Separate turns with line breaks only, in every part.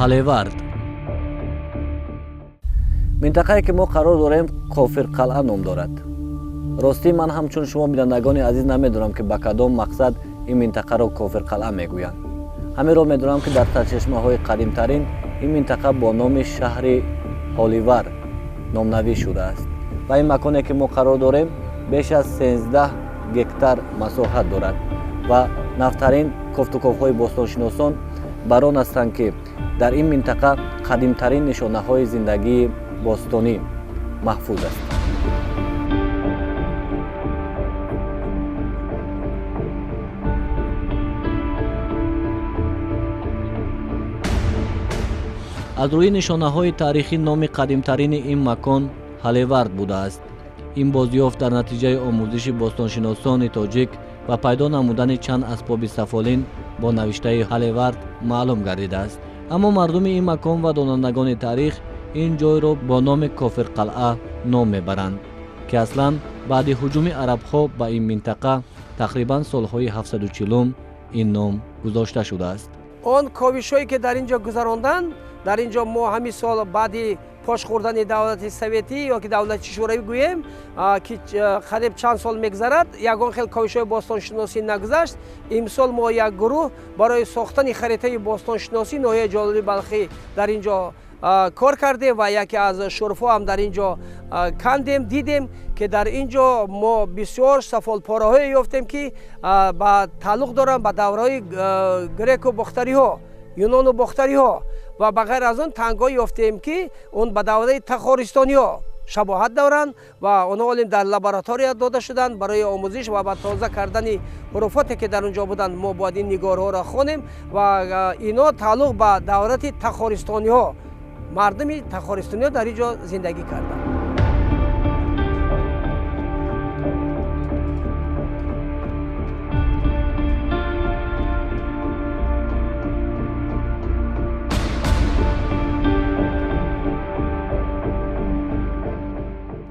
Ҳалевард. Минтақае ки мо қарор дорем, Кофирқалъа ном дорад. Ростӣ, ман ҳамчун шумо, бинандагони азиз, намедонам, ки ба кадом мақсад ин минтақаро Кофирқалъа мегӯянд. Ҳаминро медонам, ки дар сарчашмаҳои қадимтарин ин минтақа бо номи шаҳри Ҳоливар номнавис шудааст ва ин маконе ки мо қарор дорем, беш аз 13 гектар масоҳат дорад ва навтарин кофтуковҳои бостоншиносон бар он ҳастанд, ки дар ин минтақа қадимтарин нишонаҳои зиндагии бостонӣ маҳфуз аст. Аз рӯи нишонаҳои таърихӣ номи қадимтарини ин макон Ҳалевард будааст. Ин бозёфт дар натиҷаи омӯзиши бостоншиносони тоҷик ва пайдо намудани чанд асбоби сафолин бо навиштаи Ҳалевард маълум гардидааст. Аммо мардуми ин макон ва донандагони таърих ин ҷойро бо номи Кофирқалъа ном мебаранд, ки аслан баъди ҳуҷуми арабҳо ба ин минтақа, тақрибан солҳои 740, ин ном гузошта шудааст.
Он ковишҳое ки дар ин ҷо гузаронданд, дар ин ҷо мо ҳамин сол баъди пош хӯрдани давлати советӣ ё ки давлати шӯравӣ гӯем, ки қариб чанд сол мегузарад, ягон хел ковишҳои бостоншиносӣ нагузашт. Имсол мо як гурӯҳ барои сохтани харитаи бостоншиносӣ ноҳияи Ҷалоли Балхӣ дар ин ҷо кор кардем ва яке аз шурфҳо ҳам дар ин ҷо кандем, дидем, ки дар ин ҷо мо бисёр сафолпораҳое ёфтем, ки ба тааллуқ доранд ба давраҳои греку бохтариҳо, юнону бохтариҳо, ва ба ғайр аз он тангҳо ёфтем, ки он ба давраи тахористониҳо шабоҳат доранд ва онҳо олим дар лаборатория дода шуданд барои омӯзиш ва ба тоза кардани ҳуруфоте ки дар он ҷо буданд. Мо бояд ин нигорҳоро хонем ва ино тааллуқ ба давлати тахористониҳо, мардуми тахористониҳо дар ин ҷо зиндагӣ карданд.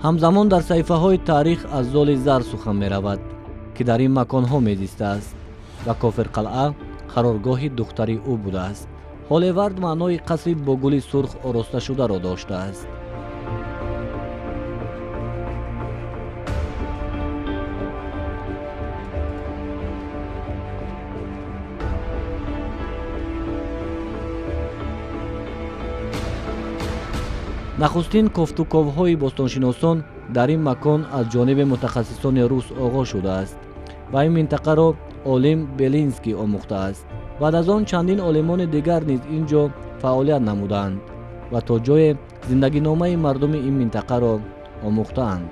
Ҳамзамон дар саҳифаҳои таърих аз золи зар сухан меравад, ки дар ин маконҳо мезистааст ва Кофирқалъа қароргоҳи духтари ӯ будааст. Ҳолевард маънои қасри бо гули сурх оросташударо доштааст. Нахустин кофтуковҳои бостоншиносон дар ин макон аз ҷониби мутахассисони рус оғоз шудааст ва ин минтақаро олим Белинский омӯхтааст. Баъд аз он чандин олимони дигар низ ин ҷо фаъолият намудаанд ва то ҷое зиндагиномаи мардуми ин минтақаро омӯхтаанд.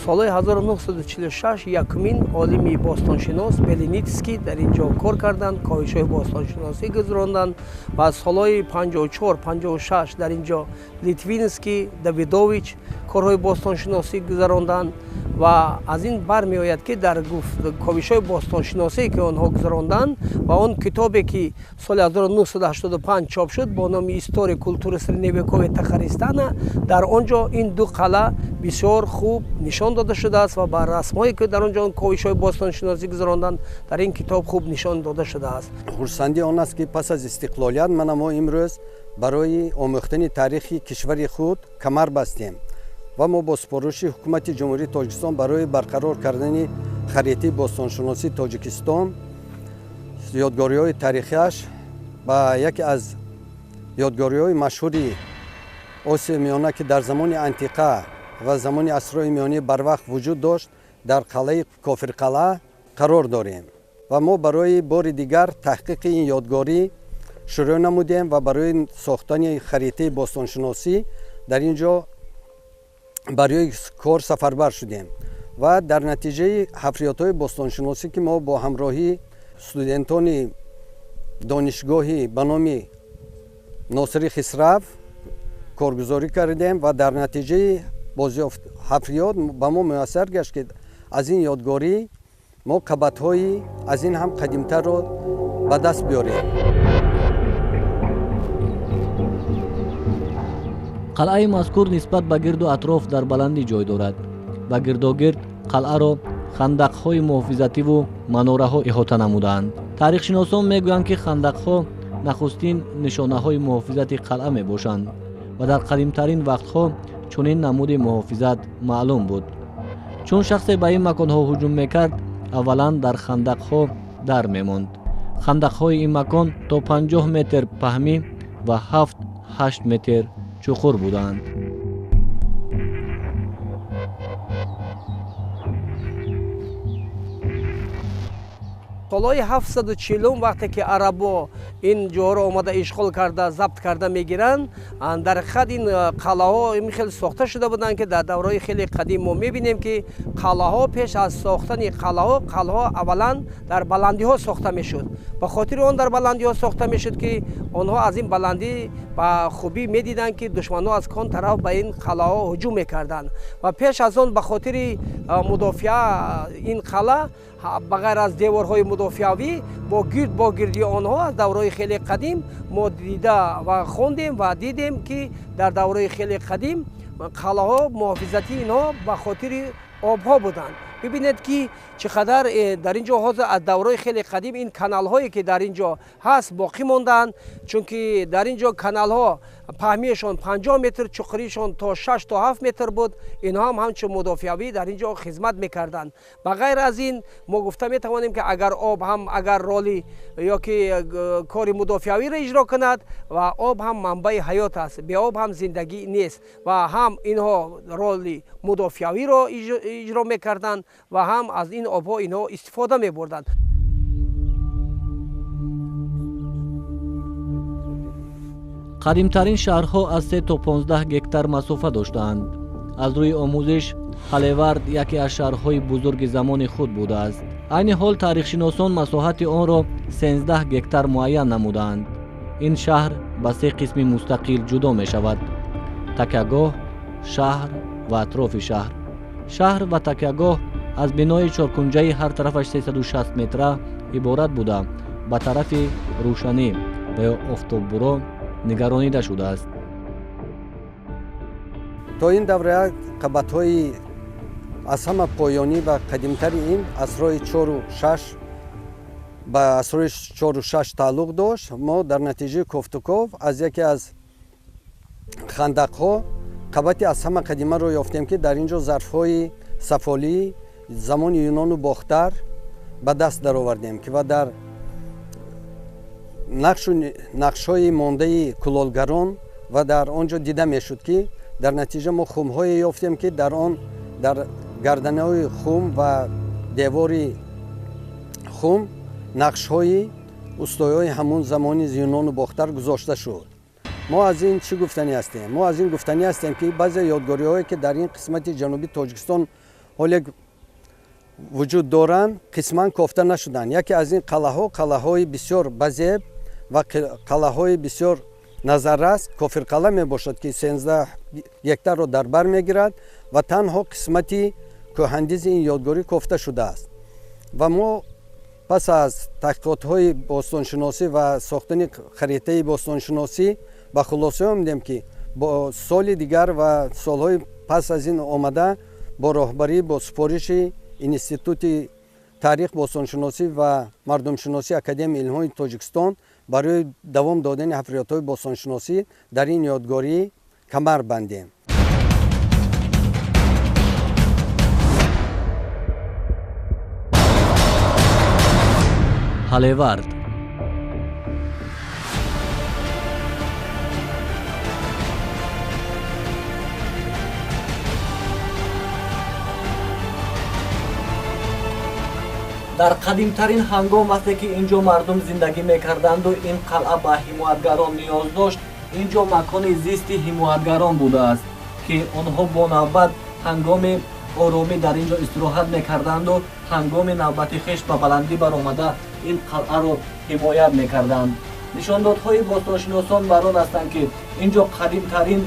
Солҳои 1946 якумин олими бостоншинос Белинитский дар ин ҷо кор карданд, ковишҳои бостоншиносӣ гузаронданд ва солҳои 54, 56 дар ин ҷо Литвинский, Давидович корҳои бостоншиносӣ гузаронданд ва аз ин бармеояд, ки дар ковишҳои бостоншиносие ки онҳо гузаронданд ва он китобе ки соли 1985 чоп шуд бо номи «История культуры средневековья Тахаристана», дар он ҷо ин ду қалъа бисёр хуб нишон дода шудааст ва ба расмҳое ки дар он ҷо ковишҳои бостоншиносӣ гузаронданд, дар ин китоб хуб нишон дода шудааст.
Хурсандӣ он аст, ки пас аз истиқлолият мана мо имрӯз барои омӯхтани таърихи кишвари худ камар бастем ва мо бо супориши ҳукумати Ҷумҳурии Тоҷикистон барои барқарор кардани харитаи бостоншиносии Тоҷикистон, ёдгориҳои таърихиаш, ба яке аз ёдгориҳои машҳури Осиёи Миёна, ки дар замони антиқа ва замони асрҳои миёнӣ барвақт вуҷуд дошт, дар қалъаи Кофирқалъа қарор дорем ва мо барои бори дигар таҳқиқи ин ёдгорӣ шурӯъ намудем ва барои сохтани харитаи бостоншиносӣ дар ин ҷо барои кор сафарбар шудем ва дар натиҷаи ҳафриётҳои бостоншиносӣ, ки мо бо ҳамроҳии студентони донишгоҳи ба номи Носири Хисрав коргузорӣ кардем ва дар натиҷаи бозёфт ҳафриёт ба мо муяссар гашт, ки аз ин ёдгорӣ мо қабатҳои аз ин ҳам қадимтарро ба даст биёрем.
Қалъаи мазкур нисбат ба гирду атроф дар баландӣ ҷой дорад ва гирдогирд қалъаро хандақҳои муҳофизативу манораҳо иҳота намудаанд. Таърихшиносон мегӯянд, ки хандақҳо нахустин нишонаҳои муҳофизати қалъа мебошанд ва дар қадимтарин вақтҳо чунин намуди муҳофизат маълум буд. Чун шахсе ба ин маконҳо ҳуҷум мекард, аввалан дар хандақҳо дар мемонд. Хандақҳои ин макон то 50 метр паҳмӣ ва 7-8 метр чуқур буданд.
Солҳои 740 вақте ки арабо ин ҷоҳоро омада ишғол карда, забт карда мегиранд, дар ҳақиқат ин қалъаҳо ин хеле сохта шуда буданд, ки дар давраҳои хеле қадим мо мебинем, ки қалъаҳо пеш аз сохтани қалъаҳо, қалъаҳо аввалан дар баландиҳо сохта мешуд. Ба хотири он дар баландиҳо сохта мешуд, ки онҳо аз ин баландӣ ба хубӣ медиданд, ки душманҳо аз кон тараф ба ин қалъаҳо ҳуҷум мекарданд. Ва пеш аз он ба хотири мудофиа ин қалъа ба ғайр аз деворҳои мудофиавӣ бо гирд бо гирди онҳо аз давраҳои хеле қадим мо дида ва хондем ва дидем, ки дар давраҳои хеле қадим қалъаҳо муҳофизати инҳо ба хотири обҳо буданд. Бибинед, ки чӣ қадар дар ин ҷо ҳозир аз давраҳои хеле қадим ин каналҳое, ки дар ин ҷо ҳаст, боқӣ монданд, чунки дар ин ҷо каналҳо паҳмиашон 50 метр, чуқуришон то 6 то 7 метр буд. Инҳо ҳам ҳамчун мудофиавӣ дар ин ҷо хизмат мекарданд. Ба ғайр аз ин мо гуфта метавонем, ки агар об ҳам агар роли ё ки кори мудофиавиро иҷро кунад, ва об ҳам манбаи ҳаёт аст, бе об ҳам зиндагӣ нест, ва ҳам инҳо роли мудофиавиро иҷро мекарданд ва ҳам аз ин обҳо инҳо истифода мебурданд.
Қадимтарин шаҳрҳо аз 3 то 15 гектар масофа доштаанд. Аз рӯи омӯзиш, Ҳалевард яке аз шаҳрҳои бузурги замони худ будааст. Айни ҳол таърихшиносон масоҳати онро 13 гектар муайян намудаанд. Ин шаҳр ба се қисми мустақил ҷудо мешавад: такягоҳ, шаҳр ва атрофи шаҳр. Шаҳр ва такягоҳ аз бинои чоркунҷаи ҳар тарафаш 360 метра иборат буда, ба тарафи рӯшанӣ ва ё офтоббуро нигаронида шудааст.
То ин давра қабатҳои аз ҳама поёнӣ ва қадимтари ин асрҳои 4-6 ба асрҳои 4-6 тааллуқ дошт. Мо дар натиҷаи кофтуков аз яке аз хандақҳо қабати аз ҳама қадимаро ёфтем, ки дар ин ҷо зарфҳои сафолии замони Юнону Бохтар ба даст даровардем, ки ва дар нақшҳои мондаи кулолгарон ва дар он ҷо дида мешуд, ки дар натиҷа мо хумҳое ёфтем, ки дар он дар гарданаҳои хум ва девори хум нақшҳои устоиҳои ҳамун замони Юнону Бохтар гузошта шуд. Мо аз ин чӣ гуфтанӣ ҳастем? Мо аз ин гуфтанӣ ҳастем, ки баъзе ёдгориҳое, ки дар ин қисмати ҷануби Тоҷикистон ҳоле вуҷуд доранд, қисман кофта нашуданд. Яке аз ин қалъаҳо қалъаҳои бисёр базеб ва қалъаҳои бисёр назаррас Кофирқалъа мебошад, ки 13 гектарро дар бар мегирад ва танҳо қисмати кӯҳандизи ин ёдгорӣ кофта шудааст. Ва мо пас аз таҳқиқотҳои бостоншиносӣ ва сохтани харитаи бостоншиносӣ ба хулоса омадем, ки бо соли дигар ва солҳои пас аз ин омада бо роҳбарӣ бо супориши Институти таърих, бостоншиносӣ ва мардумшиносӣ Академияи илмҳои Тоҷикистон барои давом додани ҳафриётҳои бостоншиносӣ дар ин ёдгорӣ камар бандем.
Ҳалевард. Дар қадимтарин ҳангом, вақте ки ин ҷо мардум зиндагӣ мекарданду ин қалъа ба ҳимоятгарон ниёз дошт, ин ҷо макони зисти ҳимоятгарон будааст, ки онҳо бо навбат ҳангоми оромӣ дар ин ҷо истироҳат мекарданду ҳангоми навбати хеш ба баландӣ баромада ин қалъаро ҳимоят мекарданд. Нишондодҳои бостоншиносон бар он ҳастанд, ки ин ҷо қадимтарин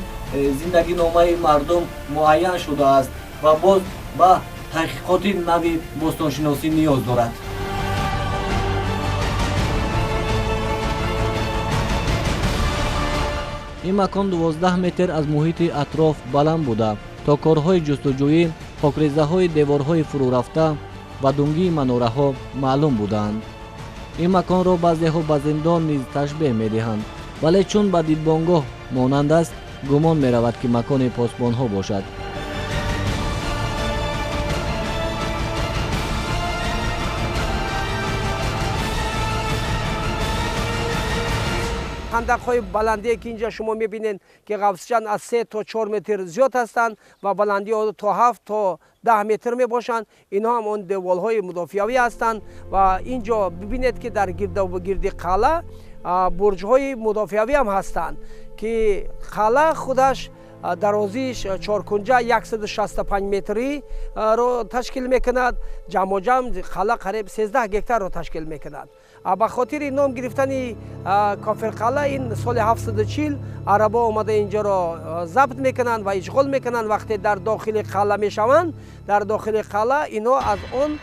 зиндагиномаи мардум муайян шудааст ва боз ба таҳқиқоти нави бостоншиносӣ ниёз дорад. Ин макон 12 метр аз муҳити атроф баланд буда, то корҳои ҷустуҷӯӣ, хокрезаҳои деворҳои фурӯрафта, ва дунгии манораҳо маълум буданд. Ин маконро баъзеҳо ба зиндон низ ташбеҳ медиҳанд, вале чун ба дидбонгоҳ монанд аст, гумон меравад, ки макони посбонҳо бошад.
Хандақҳои баландие ки инҷа шумо мебинед, ки ғафсчанд аз 3 то 4 метр зиёд ҳастанд ва баландии он то 7 то 10 метр мебошанд, инҳо ҳам он деволҳои мудофиавӣ ҳастанд. Ва инҷо бибинед, ки дар гирди қалъа бурҷҳои мудофиавӣ ҳам ҳастанд, ки қалъа худаш дарозиш чоркунҷа 165 метриро ташкил мекунад. Ҷамъоҷамъ қалъа қариб 13 гектарро ташкил мекунад. Ба хотири ном гирифтани Кофирқалъа ин соли 740 арабо омада инҷоро забт мекунанд ва ишғол мекунанд. Вақте дар дохили қалъа мешаванд, дар дохили қалъа инҳо аз он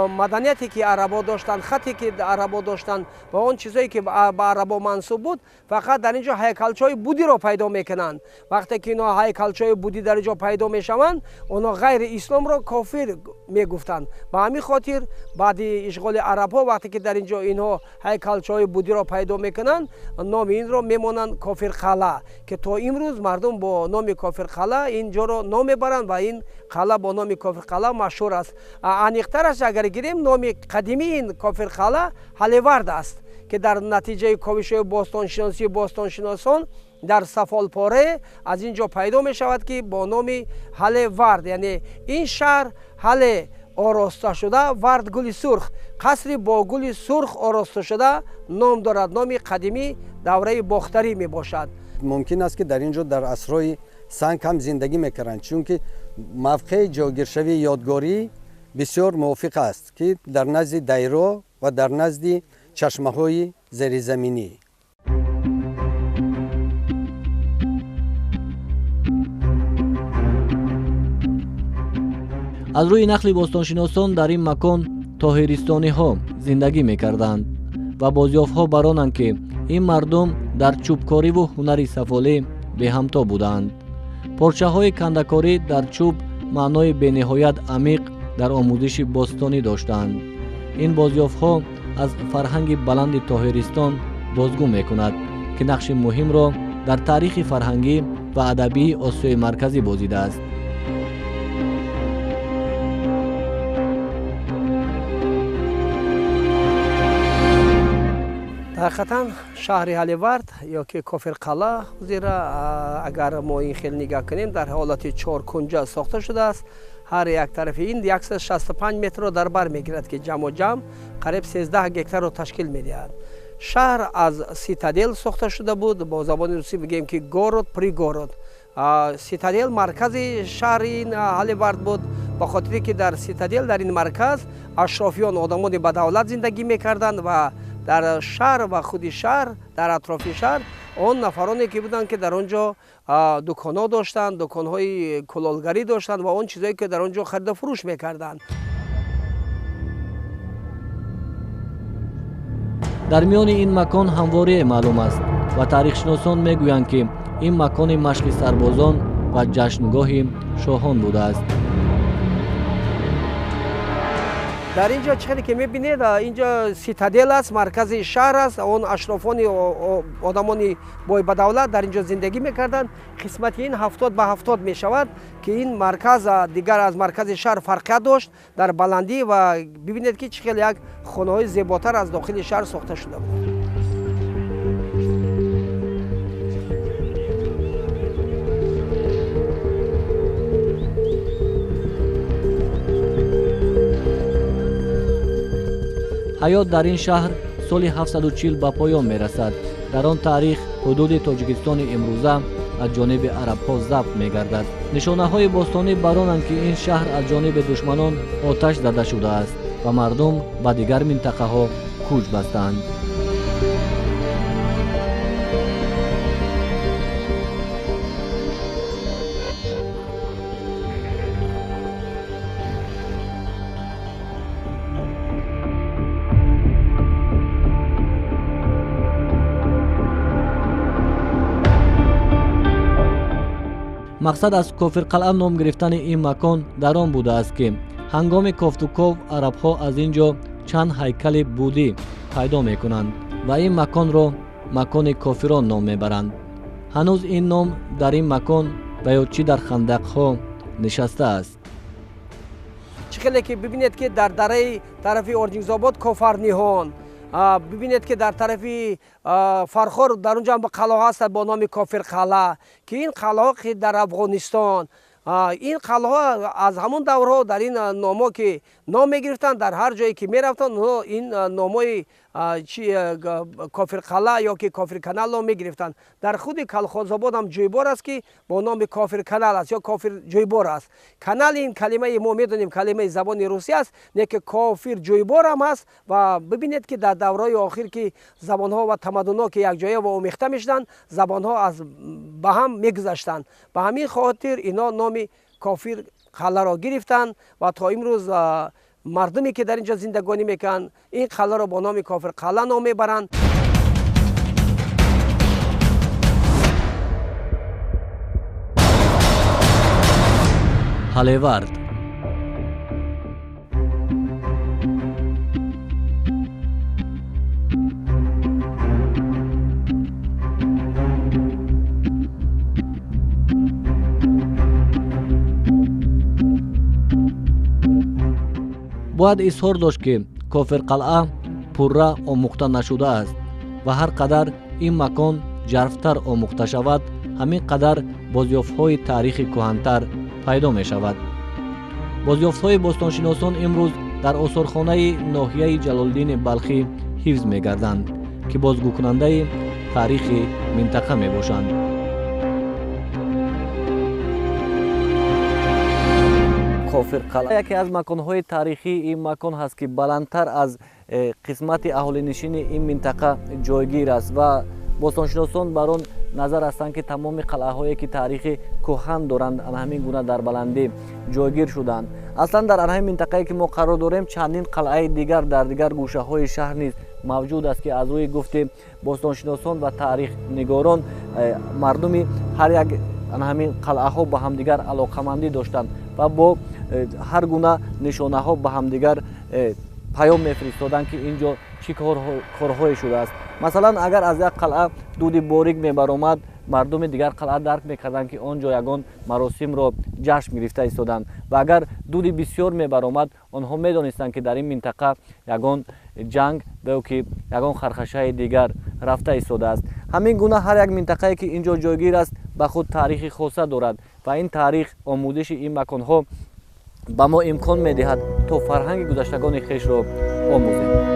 маданияте ки арабо доштанд, хате ки арабо доштанд ва он чизое ки ба арабо мансуб буд, фақат дар ин ҷо ҳайкалчаҳои будиро пайдо мекунанд. Вақте ки инҳо ҳайкалчаҳои будӣ дар ин ҷо пайдо мешаванд, онҳо ғайри исломро кофир мегуфтанд. Ба ҳамин хотир баъди ишғоли арабҳо, вақте ки дар ин ҷо инҳо ҳайкалчаҳои будиро пайдо мекунанд, номи инро мемонанд Кофирқалъа, ки то имрӯз мардум бо номи Кофирқалъа ин ҷоро ном мебаранд ва ин қалъа бо номи Кофирқалъа машҳур аст. Аниқтараш агар гирем, номи қадимии ин Кофирқалъа Ҳалевард аст, ки дар натиҷаи ковишҳои бостоншиносии бостоншиносон дар сафолпоре аз ин ҷо пайдо мешавад, ки бо номи Ҳалевард, яъне ин шаҳр ҳале ороста шуда, вард гули сурх, қасри бо гули сурх ороста шуда ном дорад. Номи қадимӣ давраи бохтарӣ мебошад.
Мумкин аст, ки дар ин ҷо дар асрҳои санг ҳам зиндагӣ мекарданд, чунки мавқеи ҷойгиршавии ёдгорӣ бисёр мувофиқ аст, ки дар назди дайро ва дар назди чашмаҳои зеризаминӣ.
Аз рӯи нақли бостоншиносон дар ин макон тоҳиристониҳо зиндагӣ мекарданд ва бозёфтҳо баронанд, ки ин мардум дар чӯбкориву ҳунари сафолӣ беҳамто буданд. Порчаҳои кандакорӣ дар чӯб маънои бениҳоят амиқ дар омӯзиши бостонӣ доштанд. Ин бозёфтҳо аз фарҳанги баланди Тоҳиристон бозгӯ мекунад, ки нақши муҳимро дар таърихи фарҳангӣ ва адабии Осиёи Марказӣ бозидааст.
Ҳақиқатан шаҳри Ҳалевард ё ки Кофирқалъа зера агар мо ин хел нигаҳ кунем, дар ҳолати чоркунҷа сохта шудааст. Ҳар як тарафи ин 165 метрро дар бар мегирад, ки ҷамъу ҷамъ қариб 13 гектарро ташкил медиҳад. Шаҳр аз ситадел сохта шуда буд, бо забони русӣ бигӯем ки город пригород. Ситадел маркази шаҳри ин Ҳалевард буд, ба хотире ки дар ситадел, дар ин марказ ашрофиён, одамони ба давлат зиндагӣ мекарданд ва дар шаҳр ва худи шаҳр, дар атрофи шаҳр он нафароне ки буданд, ки дар он ҷо дуконҳо доштанд, дуконҳои кулолгарӣ доштанд ва он чизое ки дар он ҷо харида фурӯш мекарданд.
Дар миёни ин макон ҳамворие маълум аст ва таърихшиносон мегӯянд, ки ин макони машқи сарбозон ва ҷашнгоҳи шоҳон будааст.
Дар ин ҷо чӣ хеле ки мебинед, ин ҷо ситадел аст, маркази шаҳр аст. Он ашрофони одамони бойбадавлат дар ин ҷо зиндагӣ мекарданд. Қисмати ин 70 ба 70 мешавад, ки ин марказ дигар аз маркази шаҳр фарқият дошт дар баландӣ ва бибинед, ки чӣ хеле як хонаҳои зеботар аз дохили шаҳр сохта шуда буд.
Ҳаёт дар ин шаҳр соли 740 ба поён мерасад. Дар он таърих ҳудуди Тоҷикистони имрӯза аз ҷониби арабҳо забт мегардад. Нишонаҳои бостонӣ баронанд, ки ин шаҳр аз ҷониби душманон оташ зада шудааст ва мардум ба дигар минтақаҳо кӯч бастанд. Мақсад аз Кофирқалъа ном гирифтани ин макон дар он будааст, ки Ҳангоми кофтуков арабҳо аз ин ҷо чанд ҳайкали будӣ пайдо мекунанд ва ин маконро макони кофирон ном мебаранд. Ҳанӯз ин ном дар ин макон ва ё чӣ дар хандақҳо нишастааст.
Чӣ хеле ки бибинед, ки дар дараи тарафи Орҷингзобод Кофарниҳон, бибинед, ки дар тарафи Фархор дар он ҷо қалъаҳо ҳастанд бо номи Кофирқалъа, ки ин қалъаҳо ки дар Афғонистон, ин қалъаҳо аз ҳамон даврҳо дар ин номҳо ки ном мегирифтанд, дар ҳар ҷое ки мерафтанд, онҳо ин номҳои Кофирқалъа ё ки Кофирканалро мегирифтанд. Дар худи Калхозобод ҳам ҷӯйбор аст, ки бо номи Кофирканал аст ё Кофир ҷӯйбор аст. Канал ин калимаи мо медонем, калимаи забони русӣ аст, не ки кофир ҷӯйбор ҳам аст. Ва бибинед, ки дар давраҳои охир, ки забонҳо ва тамаддунҳо ки якҷоя ва омехта мешуданд, забонҳо аз ба ҳам мегузаштанд. Ба ҳамин хотир инҳо номи Кофир қалъаро гирифтанд ва то имрӯз мардуме ки дар ин ҷо зиндагонӣ мекунанд, ин қалъаро бо номи Кофир қалъа ном мебаранд.
Ҳалевард. Бояд изҳор дошт, ки Кофирқалъа пурра омӯхта нашудааст ва ҳар қадар ин макон ҷарфтар омӯхта шавад, ҳамин қадар бозёфтҳои таърихи кӯҳантар пайдо мешавад. Бозёфтҳои бостоншиносон имрӯз дар осорхонаи ноҳияи Ҷалолиддини Балхӣ ҳифз мегарданд, ки бозгӯкунандаи таърихи минтақа мебошанд. Кофирқалъа яке аз маконҳои таърихии ин макон ҳаст, ки баландтар аз қисмати аҳолинишини ин минтақа ҷойгир аст ва бостоншиносон бар он назар ҳастанд, ки тамоми қалъаҳое ки таърихи кӯҳан доранд, ана ҳамин гуна дар баландӣ ҷойгир шуданд. Аслан дар ҳамин минтақае ки мо қарор дорем, чандин қалъаи дигар дар дигар гӯшаҳои шаҳр низ мавҷуд аст, ки аз рӯи гуфти бостоншиносон ва таърихнигорон мардуми ҳар як ана ҳамин қалъаҳо ба ҳамдигар алоқамандӣ доштанд ва бо ҳар гуна нишонаҳо ба ҳамдигар паём мефиристоданд, ки ин ҷо чӣ корҳое шудааст. Масалан, агар аз як қалъа дуди борик мебаромад, мардуми дигар қалъа дарк мекарданд, ки он ҷо ягон маросимро ҷашн гирифта истоданд, ва агар дуди бисёр мебаромад, онҳо медонистанд, ки дар ин минтақа ягон ҷанг ва ё ки ягон хархашаи дигар рафта истодааст. Ҳамин гуна ҳар як минтақае ки ин ҷо ҷойгир аст, ба худ таърихи хоса дорад ва ин таърих, омӯзиши ин маконҳо ба мо имкон медиҳад, то фарҳанги гузаштагони хешро омӯзем.